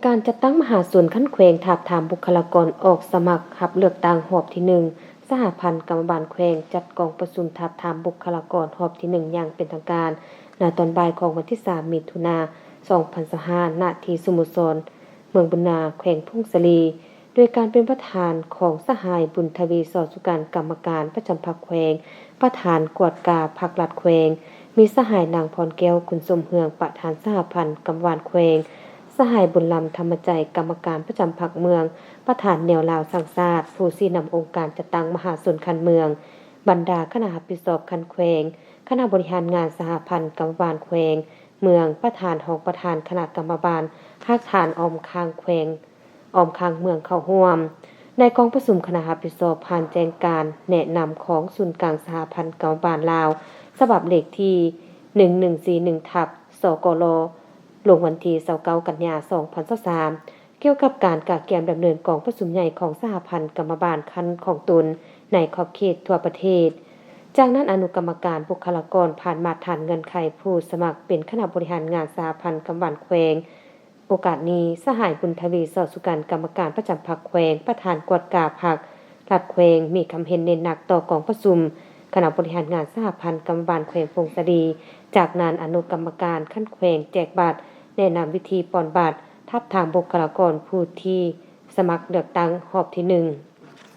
ການຈັດຕັ້ງມະຫາຊົນຂັ້ນແຂວງ ທາບທາມບຸກຄະລາກອນອອກສະໝັກຮັບເລືອກຕັ້ງຮອບທີໜຶ່ງ ສະຫະພັນກຳມະບານແຂວງ ຈັດກອງປະຊຸມທາບທາມບຸກຄະລາກອນຮອບທີໜຶ່ງຢ່າງເປັນທາງການ ໃນຕອນບ່າຍຂອງວັນທີສາມ ມິຖຸນາ ສອງພັນຊາວຫ້າ ນະທີ່ສະໂມສອນເມືອງບຸນນາ ແຂວງຜົ້ງສາລີ ໂດຍການເປັນປະທານຂອງສະຫາຍ ບຸນທະວີ ສໍສຸກັນ ກຳມະການປະຈຳພັກແຂວງ, ປະທານກວດກາພັກລັດແຂວງ, ມີສະຫາຍ ນາງ ພອນແກ້ວ ຄຸນສົມເຮືອງ ປະທານສະຫະພັນກຳມະບານແຂວງ, ສະຫາຍ ບຸນລຳ ທຳມະໃຈ ກຳມະການປະຈຳພັກເມືອງ, ປະທານແນວລາວສ້າງຊາດ, ຜູ້ຊີ້ນຳອົງການຈັດຕັ້ງມະຫາຊົນຂັ້ນເມືອງ, ບັນດາຄະນະຮັບຜິດຊອບຂັ້ນແຂວງ, ຄະນະບໍລິຫານງານສະຫະພັນກຳມະບານແຂວງ, ເມືອງ, ປະທານ, ຮອງປະທານຄະນະກຳມະບານ, ຮາກຖານອ້ອມຂ້າງແຂວງ, ອ້ອມຂ້າງເມືອງເຂົ້າຮ່ວມ. ໃນກອງປະຊຸມຄະນະຮັບຜິດຊອບຜ່ານແຈ້ງການແນະນຳຂອງສູນກາງສະຫະພັນກຳມະບານລາວ ສະບັບເລກທີ ໜຶ່ງໜຶ່ງສີ່ໜຶ່ງ ທັບ ສກລ ລົງວັນທີ ຊາວເກົ້າ ກັນຍາ ສອງພັນຊາວສາມ ກ່ຽວກັບການກະກຽມດຳເນີນກອງປະຊຸມໃຫຍ່ຂອງສະຫະພັນກຳມະບານຂັ້ນຂອງຕົນໃນຂອບເຂດທົ່ວປະເທດ. ຈາກນັ້ນອະນຸກຳມະການບຸກຄະລາກອນຜ່ານມາດຖານເງື່ອນໄຂຜູ້ສະໝັກເປັນຄະນະບໍລິຫານງານສະຫະພັນກຳມະບານແຂວງ. ໂອກາດນີ້ ສະຫາຍ ບຸນທະວີ ສໍສຸກັນ ກຳມະການປະຈຳພັກແຂວງ, ປະທານກວດກາພັກລັດແຂວງ ມີຄຳເຫັນເນັ້ນໜັກຕໍ່ກອງປະຊຸມຄະນະບໍລິຫານງານສະຫະພັນກຳມະບານແຂວງຜົ້ງສາລີ. ຈາກນັ້ນອະນຸກຳມະການຂັ້ນແຂວງແຈກບັດ, ແນະນຳວິທີປ່ອນບັດ, ທາບທາມບຸກຄະລາກອນຜູ້ທີ່ສະໝັກເລືອກຕັ້ງຮອບທີໜຶ່ງ.